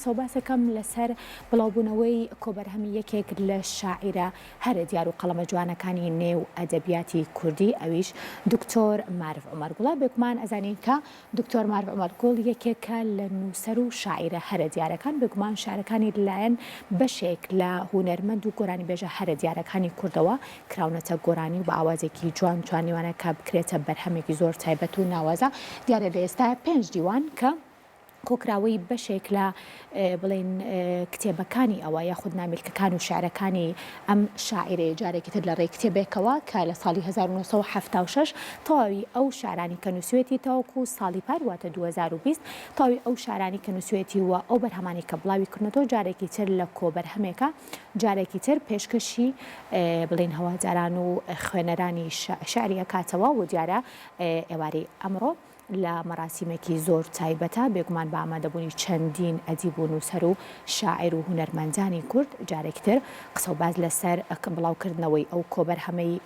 قسەو باسەکەم لەسەر بڵاوبوونەوەی کۆبەرهەمی یەکێک لە شاعیرە هەرە دیار و قەڵەمە جوانەکانی نێو ئەدەبیاتی کوردی ئەویش دکتۆر مارف عومەر گوڵە بێگومان ئەزانین کە دکتۆر مارف عومەر گوڵ یەکێکە لە نووسەر و شاعیرە هەرە دیارەکان، بێگومان شیعرەکانی لەلایەن بەشێک لە هونەرمەند و گۆرانیبێژە هەرە دیارەکانی کوردەوە کراونەتە گۆرانی و بە ئاوازێکی جوان توانیوانە کە بکرێتە بەرهەمێکی زۆر تایبەت و ناوازە، دیارە لە ئێستایا پێنج دیوان کە کۆکراوەی بەشێک لە بڵێین کتێبەکانی ئەوە یاخود نامیلکەکان و شیعرەکانی ئەم شاعیرەیە جارێکی تر لە ڕێی کتێبێکەوە کە لە ساڵی 1976 تەواوی ئەو شیعرانی کە نووسوێتی تاوەکو ساڵی پار واتە 2020 تەواوی ئەو شیعرانی کە نووسوێتی و ئەو بەرهەمانی کە بڵاوی کردنەوە جارێکی تر لە کۆبەرهەمێکە جارێکی تر پێشکەشی بڵێین هەواداران و خوێنەرانی شیعری ئەکاتەوە و دیارە ئێوارەی ئەمڕۆ لە مەراسیمێکی زۆر تایبەتە، بێگومان بە ئامادەبوونی چەندین ئەدیب و نووسەر و شاعیر و هونەرمەندانی کورد، جارێکی تر قسە و باس لەسەر بڵاوکردنەوەی ئەو کۆبەرهەمەی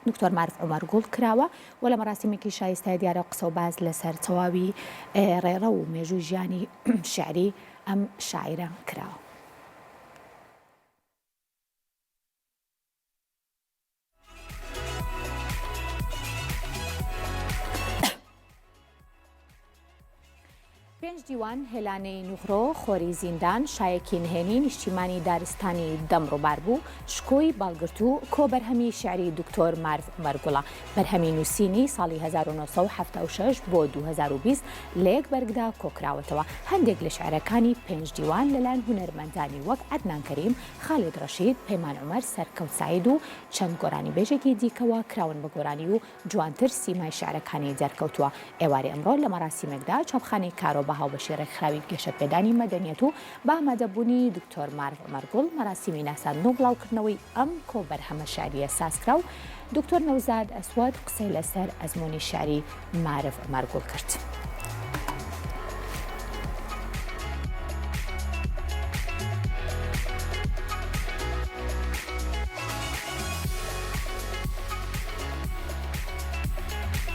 دکتۆر مارف عومەر گوڵ کراوە و لە مەراسیمێکی شایستە دیارە قسە و باس لەسەر تەواوی ڕێڕەو و مێژووی ژیانی شیعری ئەم شاعیرە کراوە. پێنج دیوان، هێلانەی نوغرۆ، خۆری زیندان، شایەکی نهێنی، نیشتیمانی دارستانی دەم ڕووبار بوو، شکۆی باڵگرتوو، کۆ بەرهەمی شیعری دکتۆر مارف عومەر گوڵە، بەرهەمی نووسینی ساڵی 1976 بۆ 2020 لە یەک بەرگدا کۆکراوەتەوە، هەندێک لە شیعرەکانی پێنج دیوان لەلایەن هونەرمەندانی وەک عەدنان کەریم، خالید ڕەشید، پەیمان عومەر، سەرکەوت سەعید و چەند گۆرانیبێژێکی دیکەوە کراون بە گۆرانی و جوانتر سیمای شیعرەکانی دەرکەوتووە. ئێوارەی ئەمڕۆ لە مەراسیمێکدا چاپخانەی کارۆ بە هاوبەشی ڕێکخراوی گەشەپێدانی مەدەنیەت و بە ئامادەبوونی دکتۆر مارف عومەر گوڵ مەراسیمی ناساندن و بڵاوکردنەوەی ئەم کۆبەرهەمە شیعرییە سازکرا و دکتۆر نەوزاد ئەسوەد قسەی لەسەر ئەزموونی شیعری مارف عومەر گوڵ کرد.